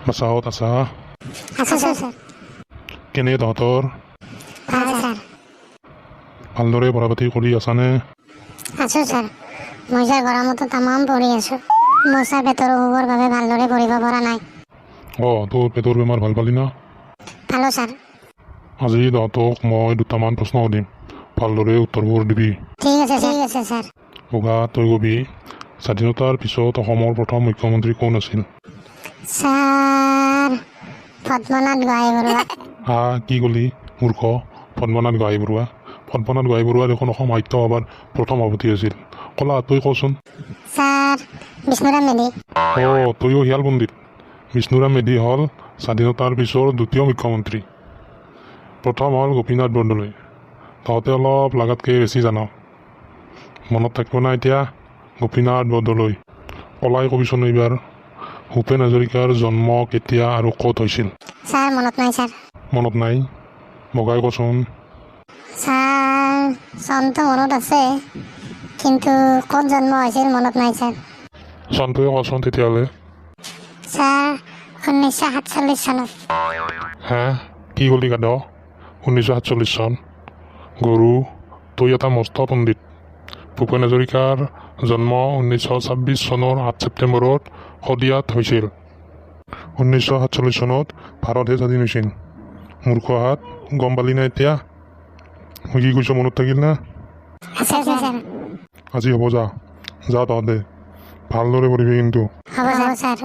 বাচ্চাহঁত আছা? আছোঁ ছাৰ। কেনে তহঁতৰ? ভাল ছাৰ। ভালদৰে পঢ়া পাতি কৰি আছানে? আছোঁ ছাৰ। মই ছাৰ গৰমতো তামাম পঢ়ি আছোঁ। মোৰ ছাৰ পেটৰ অসুখৰ বাবে ভালদৰে পঢ়িব পৰা নাই। অঁ, তোৰ পেটৰ বেমাৰ ভাল পালি না? পালোঁ ছাৰ। আজি তহঁতক মই দুটামান প্ৰশ্ন সুধিম, ভালদৰে উত্তৰবোৰ দিবি। ঠিক আছে, ঠিক আছে ছাৰ। বগা, তই কবি, স্বাধীনতাৰ পিছত অসমৰ প্ৰথম মুখ্যমন্ত্ৰী কোন আছিল? ছাৰ, পদ্মনাথ গোহাঁই বৰুৱা। হা, কি ক'লি মূৰ্খ? পদ্মনাথ গোহাঁই বৰুৱা? পদ্মনাথ গোহাঁই বৰুৱা দেখোন অসম সাহিত্য সভাৰ প্ৰথম সভাপতি আছিল। কলা, তই কচোন। ছাৰ, বিষ্ণুৰাম মেধি। অঁ, তয়ো শিয়াল পণ্ডিত। বিষ্ণুৰাম মেধি হ'ল স্বাধীনতাৰ পিছৰ দ্বিতীয় মুখ্যমন্ত্ৰী। প্ৰথম হ'ল গোপীনাথ বৰদলৈ। তহঁতে অলপ লাগাতকৈ বেছি জান। মনত থাকিব না এতিয়া? গোপীনাথ বৰদলৈ। কলাই কবিচোন এইবাৰ, ভূপেন হাজৰিকাৰ জন্ম কেতিয়া আৰু ক'ত হৈছিল? ছাৰ, মনত নাই ছাৰ। মনত নাই? বগাই কচোন। ছাৰ, চনটো মনত আছে, কিন্তু ক'ত জন্ম হৈছিল মনত নাই ছাৰ। চনটোৱে কচোন তেতিয়াহ'লে। ছাৰ, 1947 চনত। হে, কি ক'লি গাধ? 1947 চন? গৰু, তই এটা মস্ত পণ্ডিত। ভূপেন হাজৰিকাৰ জন্ম 1926 চনৰ 8 ছেপ্টেম্বৰত শদিয়াত হৈছিল। 1947 চনত ভাৰতহে স্বাধীন হৈছিল, মূৰ্খহাত। গম পালি না এতিয়া মই কি কৈছোঁ? মনত থাকিল না? আছে ছাৰ। আজি হ'ব, যা যা। তহঁতে ভালদৰে পঢ়িবি কিন্তু। হ'ব ছাৰ।